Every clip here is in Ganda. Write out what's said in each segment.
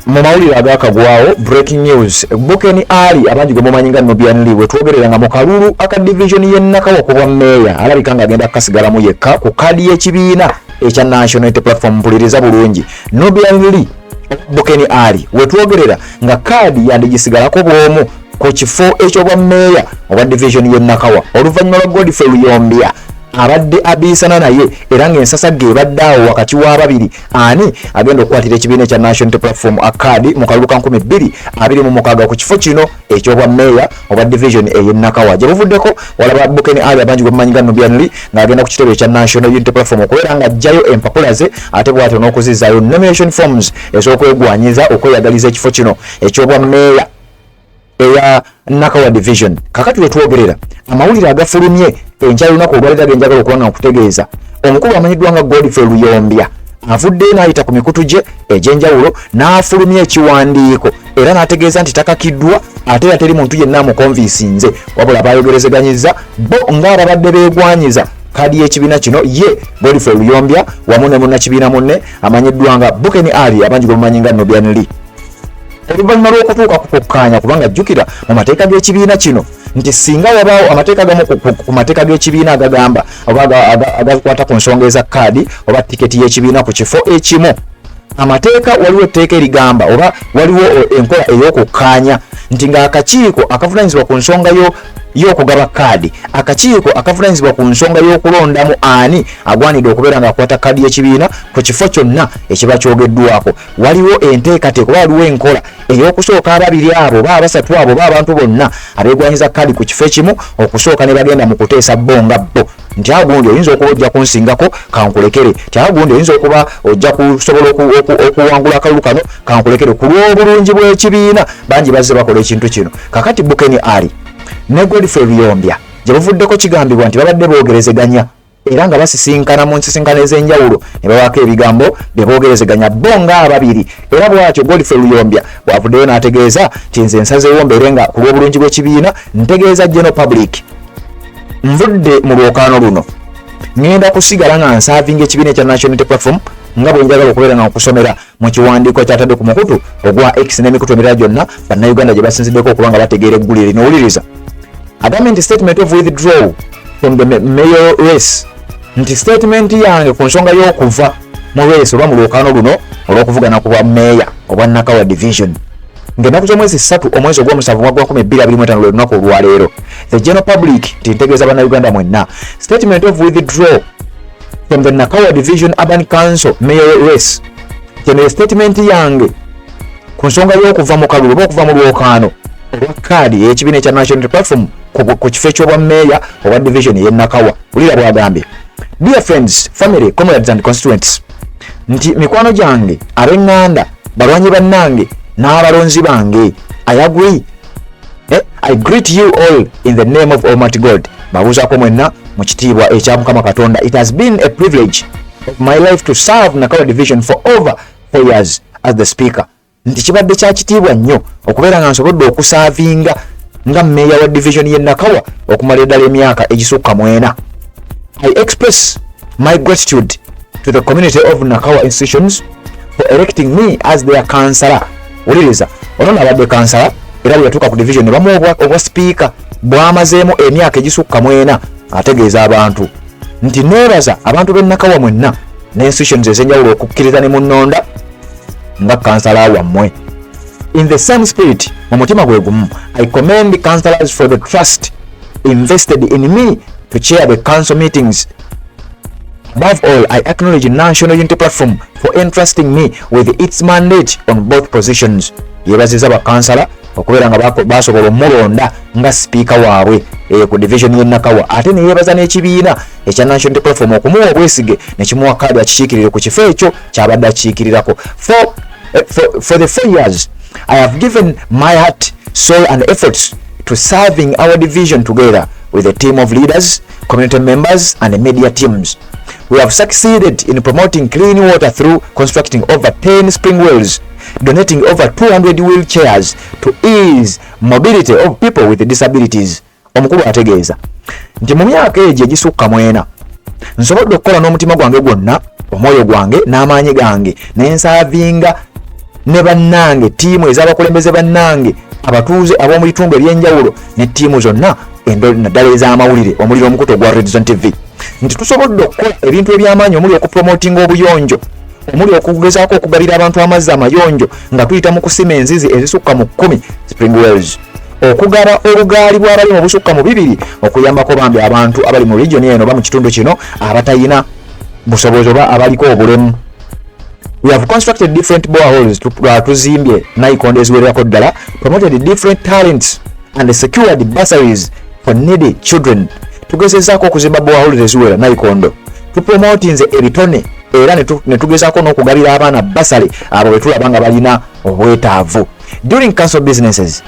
Mu mawulire agakagwawo, breaking news, Bukeni Ali, abangi gwe mumanyi nga Nubian Li, wetwogerera nga mu kalulu aka division y'e Nakawa ku bwa mmeeya, alabika ng'agenda kukasigalamu yekka ku kaadi y'ekibiina ekya National Unity Platform. Mpuliriza bulungi, Nubian Li, Bukeni Ali, wetwogerera nga kaadi yandigisigalako bw'omu ku kifo eky'obwa mmeeya obwa division y'e Nakawa, oluvannyuma lwa Godfrey Luyombya abadde abiisana naye, era ng'ensasagge ebadde awo wakati w'ababiri ani agenda okukwatira ekibiina ekya National Unity Platform akaadi mu kalulu ka 2026 ku kifo kino eky'obwa mmeeya obwa division ey'e Nakawa. Gye buvuddeko walaba Bukeni Ali, abangi gwe mumanyi nga Nubian Li, ng'agenda ku kitebe ekya National Unity Platform okubeera ng'aggyayo empapula ze, ate bw'atyo n'okuzizaayo nomination forms ez'okwegwanyiza okweyagaliza ekifo kino eky'obwa mmeeya eya Nakawa Division. Kakati wetwogerera, amawulire agafulumye enkya lunaku olwaleero agenjagala okuba nga nkutegeeza, omukulu amanyiddwa nga Godfrey Luyombya avuddeyo n'ayita ku mikutu gye egy'enjawulo n'afulumya ekiwandiiko era n'ategeeza nti takakiddwa, ate era teri muntu yenna amukonvinsinze, wabula bayogerezeganyizza bo ng'ababadde beegwanyiza kaadi y'ekibiina kino, ye Godfrey Luyombya wamu ne munnakibiina munne amanyiddwa nga Bukeni Ali, abangi gwe mumanyi nga Nubian Li, oluvannyuma lw'okutuuka ku kukkaanya. Kubanga jjukira mu mateeka g'ekibiina kino nti singa wabaawo amateeka gamu ku mateeka g'ekibiina agagamba oba agakwata ku nsonga eza kaadi oba tiketi y'ekibiina ku kifo ekimu, amateeka, waliwo etteeka erigamba oba waliwo enkola ey'okukkaanya nti ng'akakiiko akavunanyizibwa ku nsonga y'okugaba kaadi, akakiiko akavunanyizibwa ku nsonga y'okulondamu ani agwanidde okubeera ng'akwata kaadi y'ekibiina ku kifo kyonna ekiba kyogeddwako, waliwo enteekateeka oba waliwo enkola ey'okusooka ababiri abo oba abasatu abo oba abantu bonna abeegwanyiza kaadi ku kifo ekimu okusooka ne bagenda mu kuteesa bo nga bo nti agundi oyinza okuba ojja kunsingako, kankulekere, ti agundi oyinza okuba ojja kusobola okuwangula akalulu kano, kankulekere ku lw'obulungi bw'ekibiina. Bangi bazze bakola ekintu kino. Kakati Bukeni Ali ne Godfrey Luyombya gye buvuddeko kigambibwa nti babadde boogerezeganya era nga basisinkana mu nsisinkano ez'enjawulo ne babaako ebigambo bye boogerezeganya bo ng'ababiri. Era bw'atyo Godfrey Luyombya bw'avuddeyo n'ategeeza nti nze nsazeewo mbeere nga ku lw'obulungi bw'ekibiina ntegeeza general public, nvudde mu lwokaano luno, ŋŋenda kusigala nga nservinga ekibiina ekya National Unity Platform, nga bwe njagala okubeera nga nkusomera mu kiwandiiko kyatadde ku mukutu ogwa X n'emikutu emirala gyonna Bannayuganda gye basinziddeko okuba nga bategeera eggulire lino. Wuliriza, agambye nti statement of withdrawal from the mayor race, nti statement yange ku nsonga y'okuva mu race oba mu lwokaano luno olw'okuvugana ku bwa meeya obwa Nakawa Division, ng'ennaku z'omwezi 3 omwezi ogw'omusanvu mwaka gwa 2025, lwe lunaku olwaleero. The general public, nti ntegeeza Bannayuganda mwenna, statement of withdrawal from the Nakawa Division Urban Council mayor race, kino statement yange ku nsonga y'okuva mu kalulu oba okuva mu lwokaano olwa kaadi ey'ekibiina ekya National Unity Platform ku kifo eky'obwa meeya obwa division ey'e Nakawa. Wulira bw'agambye: "Dear friends, family, comrades and constituents," nti mikwano gyange, ab'eŋŋanda, balwanyi bannange n'abalonzi bange, I agree, I greet you all in the name of Almighty God, babuuzaako mwenna mu kitiibwa ekya Mukama Katonda. "It has been a privilege of my life to serve Nakawa Division for over 4 years as the speaker," nti kibadde kya kitiibwa nnyo okubeera nga nsobodde okuservinga nga mmeeya wa division y'e Nakawa okumala eddala emyaka egisukka mwena. "I express my gratitude to the community of Nakawa institutions for electing me as their councillor." Wuliriza, ono nabadde kansala era bwe yatuuka ku division ne bamuwa obwa sipiika bw'amazeemu emyaka egisukka mwena. Ategeeza abantu nti neebaza abantu b'e Nakawa mwenna ne institutions ez'enjawulo okukkiriza ne munnonda nga kansala wammwe. "In the same spirit," mu mutima gwe gumu, "I commend councillors for the trust invested in me to chair the council meetings. Above all, I acknowledge National Unity Platform for entrusting me with its mandate on both positions." Yeebazizza bakansala okubeera nga basobola omulonda nga sipiika waabwe ku division y'e Nakawa, ate ne yeebaza n'ekibiina ekya National Unity Platform okumuwa obwesige ne kimuwa kaadi akikiikirire ku kifo ekyo ky'abadde akikiikirirako. For the 4 years I have given my heart, soul and efforts to serving our division. Together with a team of leaders, community members and media teams, we have succeeded in promoting clean water through constructing over 10 spring wells, donating over 200 wheelchairs to ease mobility of people with disabilities." Omukulu ategeeza nti mu myaka egyo egisukka mwena nsobodde okukola n'omutima gwange gwonna, omwoyo gwange n'amaanyi gange, ne nservinga Ne bannange ttiimu ez'abakulembeze, bannange abatuuze ab'omu bitundu ebyenjawulo ne ttiimu zonna naddala ez'amawulire omuliro omukutu ogwa Redzone TV, nti tusobodde okukola ebintu eby'amaanyi omuli okupromotinga obuyonjo, omuli okugezaako okugabira abantu amazzi amayonjo nga tuyita mu kusima enzizi ezisukka mu 10, spring wells, okugaba obugaali bw'abalimu obusukka mu 2 okuyambako bambi abantu abali mu region eno oba mu kitundu kino abatayina busobozi oba abaliko obulemu. We have constructed different boreholes, tuzimbye nayikondo eziwererako ddala, promoted different talents and secured bursaries for needy children. Tugezezaako okuzimba boreholes eziwera, nayikondo, tupromotinze ebitone era ne tugezaako n'okugabira abaana bursary abo be tulaba nga balina obwetaavu. During council businesses,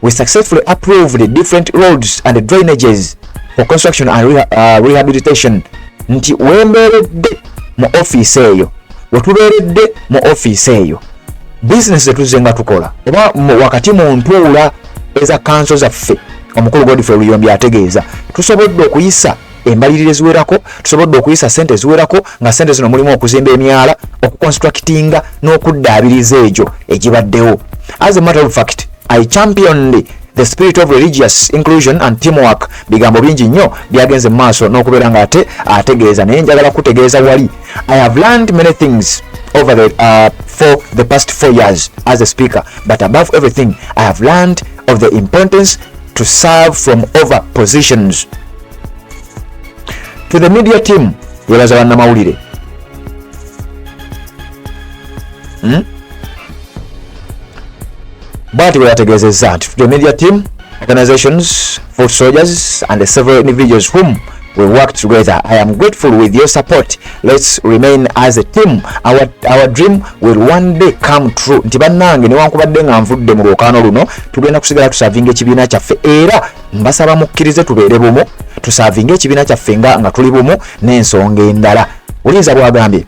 we successfully approved different roads and drainages for construction and rehabilitation. Nti wembeeredde mu ofiisi eyo, wetubeeredde mu ofiisi eyo, bizinesi zetuzze nga tukola oba wakati mu ntuula eza kanso zaffe, omukulu Godfrey Luyombi ategeeza tusobodde okuyisa embalirira eziwerako, tusobodde okuyisa sente eziwerako, nga sente zino mulimu okuzimba emyala, okuconstructinga n'okuddaabiriza egyo egibaddewo. As a matter of fact, I championed the spirit of religious inclusion and teamwork. Bigambo bingi nnyo byagenze mu maaso n'okubeera nga ate ategeeza, naye njagala kutegeeza wali, I have learned many things over the for the past 4 years as a speaker, but above everything, I have learned of the importance to serve from over positions. To the media team, yebaza bannamawulire. Bwati bwe yategeezezza nti, to the media team, organizations, foot soldiers and the several individuals whom we worked together, I am grateful. With your support, let's remain as a team. Our dream will one day come true. Nti bannange, newankubadde nga nvudde mu lwokaano luno, tugenda kusigala tuservinga ekibiina kyaffe, era mbasaba mukkirize tubeere bumu, tuservinge ekibiina kyaffe nga tuli bumu n'ensonga endala. Ulinza bwagambye.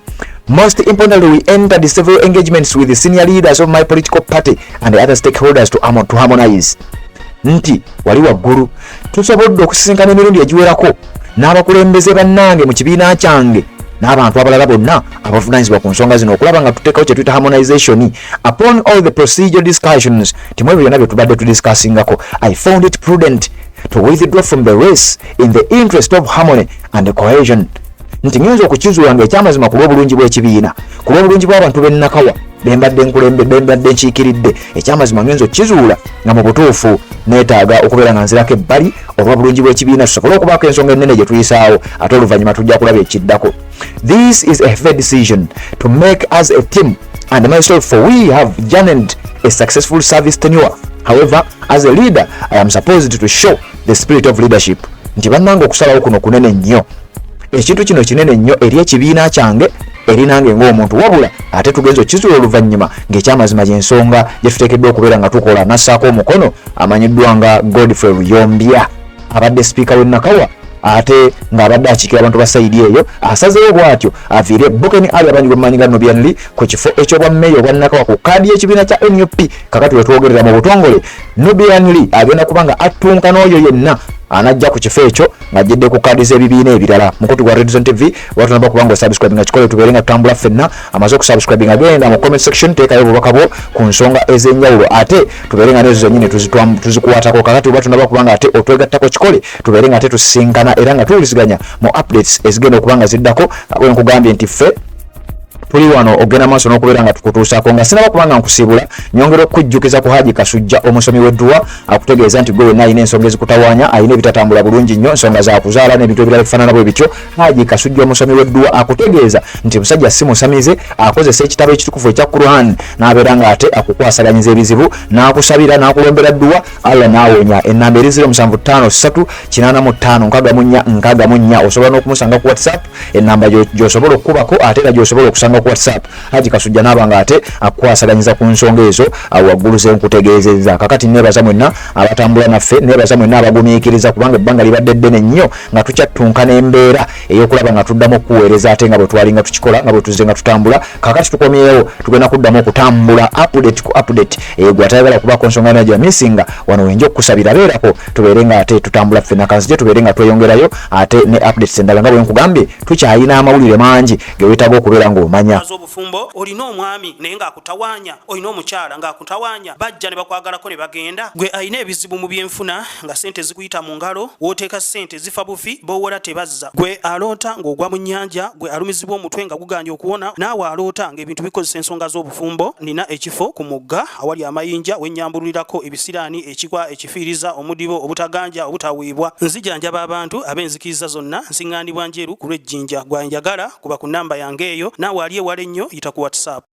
Most importantly, we entered several engagements with the senior leaders of my political party and the other stakeholders to harmonize. Nti wali waggulu tusobodde okusisinkana emirundi egiwerako n'abakulembeze bannange mu kibiina kyange n'abantu abalala bonna abavunanyizibwa ku nsonga zino okulaba nga tuteekawo kye tuyita harmonization. Upon all the procedure discussions, timu ebyo byonna bye tubadde tudiscussingako, I found it prudent to withdraw from the race in the interest of harmony and cohesion. Nti ngenza okukizuula nga ekyamazima ku lw'obulungi bw'ekibiina, ku lw'obulungi bw'abantu b'ennakawa bembadde nkulembe, bembadde nkiikiridde, ekyamazima ngenza okukizuula nga mu butuufu neetaaga okubeera nga nzirako ebbali olw'obulungi bw'ekibiina, tusobole okubaako ensonga ennene gye tuyisaawo, ate oluvannyuma tujja kulaba ekiddako. This is a fair decision to make as a team and myself, for we have journeyed a successful service tenure. However, as a leader, I am supposed to show the spirit of leadership. Nti bannange, okusalawo kuno kunene nnyo, ekintu kino kinene nnyo eri ekibiina kyange, eri nange ng'omuntu, wabula ate tugenza okkizuula oluvannyuma ng'ekyamazima gy'ensonga gye tuteekeddwa okubeera nga tukola. Nassaako omukono amanyiddwa nga Godfrey Luyombya, abadde sipiika w'e Nakawa ate ng'abadde akiikira abantu ba side eyo, asazeewo bw'atyo aviire Bukeni Ali, abangi bwemumanyi nga Nubian Li, ku kifo ekyobwa mmeeya obwa Nakawa ku kaadi y'ekibiina kya NUP. Kakati wetwogerera mu butongole, Nubian Li agenda kuba nga attunka n'oyo yenna anajja ku kifo ekyo ng'ajjidde ku kaadi z'ebibiina ebirala. Mukutu gwa Redzone TV, watunaba kubanga osubscribe nga kikole, tubeere nga tutambula ffenna. Amaze okusubscribe nga genda mu comment section, teekayo obubaka bwo ku nsonga ez'enjawulo, ate tubeere nga nezo zennyini tuzikukwatako. Kakati oba tunaba kubanga ate otwegattako, kikole, tubeere nga ate tusisinkana era nga tuwuliziganya mu updates ezigenda okuba nga ziddako. Nga bwe nkugambye nti ffe tuli wano ogenda maaso n'okubeera nga tukutuusaako. Nga sinaba kubanga nkusiibula, nyongera okukujjukiza ku Haji Kasujja, omusomi w'edduwa, akutegeeza nti gwe wenna alina ensonga ezikutawaanya, alina ebitatambula bulungi nnyo, ensonga zakuzaala n'ebintu ebirala ebifaanana bwe bityo, Haji Kasujja omusomi w'edduwa akutegeeza nti musajja si musamize, akozesa ekitabo ekitukuvu ekya Quran n'abeera nga ate akukwasaganyiza ebizibu, n'akusabira, n'akulombera dduwa, Allah n'awonya. Ennamba eri 0753 85 64 64. Osobola n'okumusanga ku WhatsApp, ennamba gy'osobola okukubako ate era gy'osobola okusanga ku WhatsApp, Haji Kasujja n'aba nga ate akukwasaganyiza ku nsonga ezo awo waggulu ze nkutegeezezza. Kakati neebaza mwenna abatambula naffe, neebaza mwenna abagumiikiriza, kubanga ebbanga libadde ddene nnyo nga tukyattunka n'embeera ey'okulaba nga tuddamu okukuweereza ate nga bwe twalinga tukikola, nga bwe tuzze nga tutambula. Kakati tukomyewo, tugenda kuddamu okutambula update ku update. Gwe atayagala kubaako nsonga yonna gyamissinga, wano wenja okukusabira, beerako tubeere nga ate tutambula ffenna. Kanzije tubeere nga tweyongerayo ate ne updates endala. Nga bwe nkugambye, tukyalina amawulire mangi ge weetaaga okubeera ng'omanya. manya. Z'obufumbo, olina omwami naye ng'akutawaanya, olina omukyala ng'akutawaanya, bajja ne bakwagalako ne bagenda. Gwe alina ebizibu mu byenfuna nga ssente zikuyita mu ngalo, w'oteeka ssente zifa bufi, b'owola tebazza. Gwe aloota ng'ogwa mu nnyanja, gwe alumizibwa omutwe nga gugaanye okuwona, naawe aloota ng'ebintu bikozesa ensonga z'obufumbo, nina ekifo ku mugga awali amayinja we nnyambululirako ebisiraani, ekikwa, ekifiiriza, omudibo, obutaganja, obutaweebwa. Nzijanjaba abantu ab'enzikiriza zonna, nsiŋŋaanibwa Njeru ku lw'e Jinja. Gwe anjagala kuba ku nnamba yange eyo, naawe ali ewala ennyo yita ku WhatsApp.